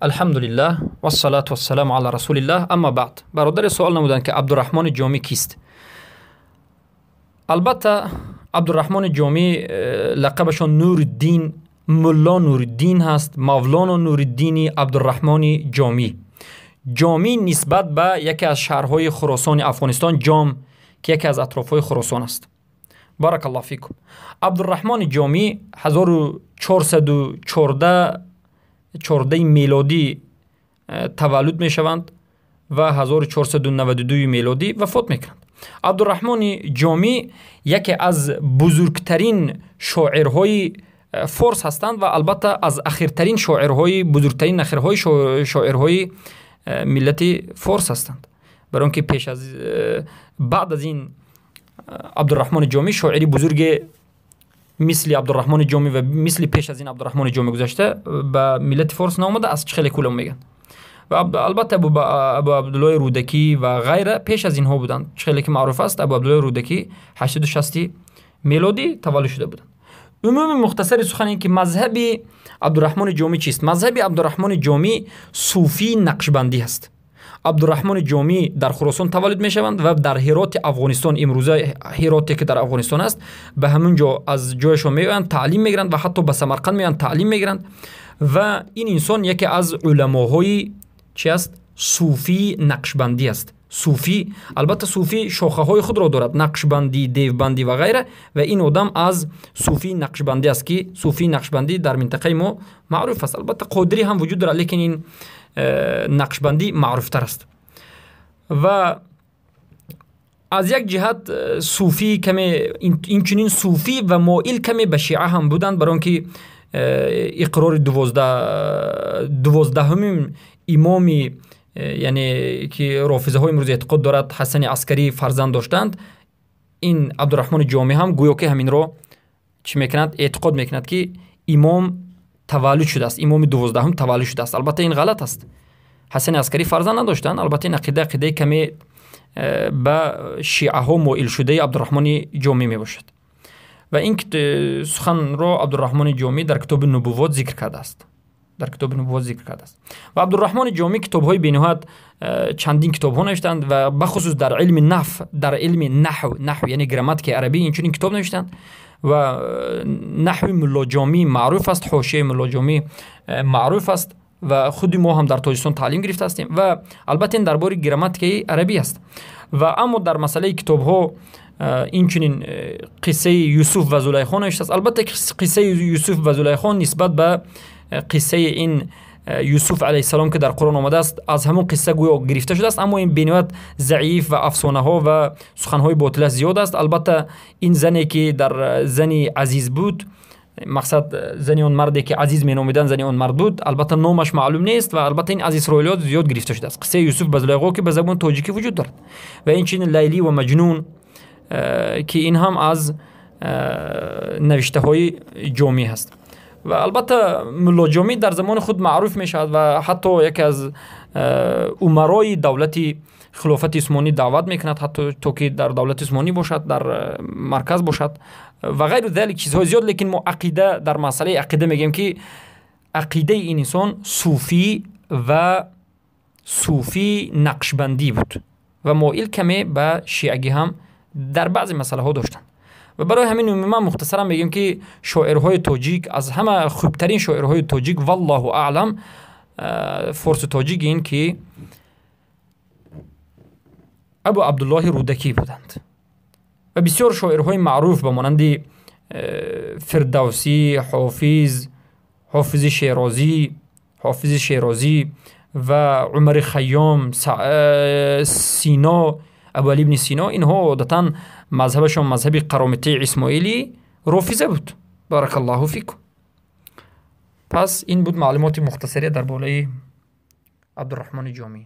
Алҳамдулиллаҳ вассалату вассаламу ала расулиллаҳ, аммо баъд. Бародаре суол намуданд, ки Абдурраҳмони Ҷомӣ кист? Албатта, Абдурраҳмони Ҷомӣ лақабашон Нуриддин, Мулло Нуриддин ҳаст, Мавлоно Нуриддини Абдурраҳмони Ҷомӣ. Ҷомӣ нисбат ба яке аз шаҳрҳои Хуросони Афғонистон, Ҷом, ки яке аз атрофҳои Хуросон аст. Баракаллоҳу фикум. Абдурраҳмони Ҷомӣ 1414 мелодӣ таваллуд мешаванд ва 1492 мелодӣ вафот мекунанд. Абдурраҳмони Ҷомӣ яке аз бузургтарин шоирҳои форс ҳастанд ва албатта аз ахиртарин шоирҳои, бузургтарин ахирҳои шоирҳои миллати форс ҳастанд. Барои он ки пеш аз, баъд аз ин Абдурраҳмони Ҷомӣ шоири бузурге мисли Абдурраҳмони Ҷомӣ ва мисли пеш аз ин Абдурраҳмони Ҷомӣ гузашта ба миллати форс наомада, аз чӣ хеле кулам мегӯянд. Ва албатта Абу Абдуллоҳи Рӯдакӣ ва ғайра пеш аз инҳо буданд. Чӣ хеле ки маъруф аст, Абу Абдуллоҳи Рӯдакӣ 860 мелодӣ таваллуд шуда буданд. Умуми мухтасари сухан ин ки мазҳаби Абдурраҳмони Ҷомӣ чист? Мазҳаби Абдурраҳмони Ҷомӣ суфии нақшбандӣ ҳаст. Абдурраҳмони Ҷомӣ дар Хуросон таваллуд мешаванд ва дар Ҳироти Афғонистон, имрӯза Ҳироте ки дар Афғонистон аст, ба ҳамон ҷо аз ҷояшон меоянд, таълим мегиранд ва ҳатто ба Самарқанд меоянд, таълим мегиранд. Ва ин инсон яке аз уламоҳои чи аст? Суфии нақшбандӣ аст. Суфӣ, албатта, суфӣ шохаҳои худро дорад: нақшбандӣ, девбандӣ ва ғайра. Ва ин одам аз суфии нақшбандӣ аст, ки суфии нақшбандӣ дар минтақаи мо маъруф аст. Албатта, қодирӣ ҳам вуҷуд дорад, лекин ин нақшбандӣ маъруфтар аст. Ва аз як ҷиҳат суфӣ каме, инчунин суфӣ ва моил каме ба шиа ҳам буданд, барои он ки иқрори 12-умин имоми, яъне ки рофизаҳои имрӯз эътиқод дорад, Ҳасани Аскарӣ фарзанд доштанд. Ин Абдурраҳмони Ҷомӣ ҳам гӯё ки ҳаминро чӣ мекунад? Эътиқод мекунад, ки имом таваллуд шудааст, имоми 12-ум таваллуд шудааст. Албатта, ин ғалат аст. Ҳасани Аскарӣ фарзанд надоштанд. Албатта, ин ақида ақидаи каме ба шиаҳо моил шудаи Абдурраҳмони Ҷомӣ мебошад. Ва ин суханро Абдурраҳмони Ҷомӣ дар китоби Нубуввот зикр кардааст, дар китоби Нубуввот зикр кардааст. Ва Абдурраҳмони Ҷомӣ китобҳои бениҳоят чандин китобҳо навиштанд ва бахусус дар илми наф, дар илми наҳв, наҳв яъне грамматикаи арабӣ, инчунин китоб навиштанд ва наҳви Муллоҷомӣ маъруф аст, ҳошияи Муллоҷомӣ маъруф аст ва худи мо ҳам дар Тоҷикистон таълим гирифта ҳастем. Ва албатта, ин дар бораи грамматикаи арабӣ аст. Ва аммо дар масъалаи китобҳо инчунин қиссаи Юсуф ва Зулайхо навиштааст. Албатта, қиссаи Юсуф ва Зулайхо нисбат ба қиссаи ин Юсуф алайҳиссалом, ки дар Қуръон омадааст, аз ҳамон қисса гӯё гирифта шудааст, аммо ин бениҳоят заиф ва афсонаҳо ва суханҳои ботила зиёд аст. Албатта, ин зане ки дар зани Азиз буд, мақсад зани он марде ки Азиз меномиданд, зани он мард буд, албатта номаш маълум нест ва албатта ин аз исроилиёт зиёд гирифта шудааст. Қиссаи Юсуф ба Зулайхо, ки ба забони тоҷикӣ вуҷуд дорад, ва инчунин Лайлӣ ва Маҷнун, ки ин ҳам аз навиштаҳои Ҷомӣ ҳаст. Ва албатта, Муллоҷомӣ дар замони худ маъруф мешавад ва ҳатто яке аз умарои давлати хилофати Усмонӣ даъват мекунад, ҳатто то ки дар давлати Усмонӣ бошад, дар марказ бошад ва ғайру залик, чизҳои зиёд. Лекин мо ақида, дар масъалаи ақида мегӯем, ки ақидаи ин инсон суфӣ ва суфӣ нақшбандӣ буд ва моил каме ба шиагӣ ҳам дар баъзе масъалаҳо доштанд. Ва барои ҳамин умуман мухтасаран мегӯем, ки шоирҳои тоҷик, аз ҳама хубтарин шоирҳои тоҷик, валлоҳу аълам, форсу тоҷик, ин ки Абу Абдуллоҳи Рӯдакӣ буданд. Ва бисёр шоирҳои маъруф ба монанди Фирдавсӣ, Ҳофиз, Ҳофизи Шерозӣ, Ҳофизи Шерозӣ ва Умари Хайём, Сино, Абуали ибни Сино, инҳо одатан мазҳабашон мазҳаби қаромитаи исмоилӣ рофиза буд. Баракаллоҳу фикум. Пас ин буд маълумоти мухтасаре дар бораи Абдурраҳмони Ҷомӣ.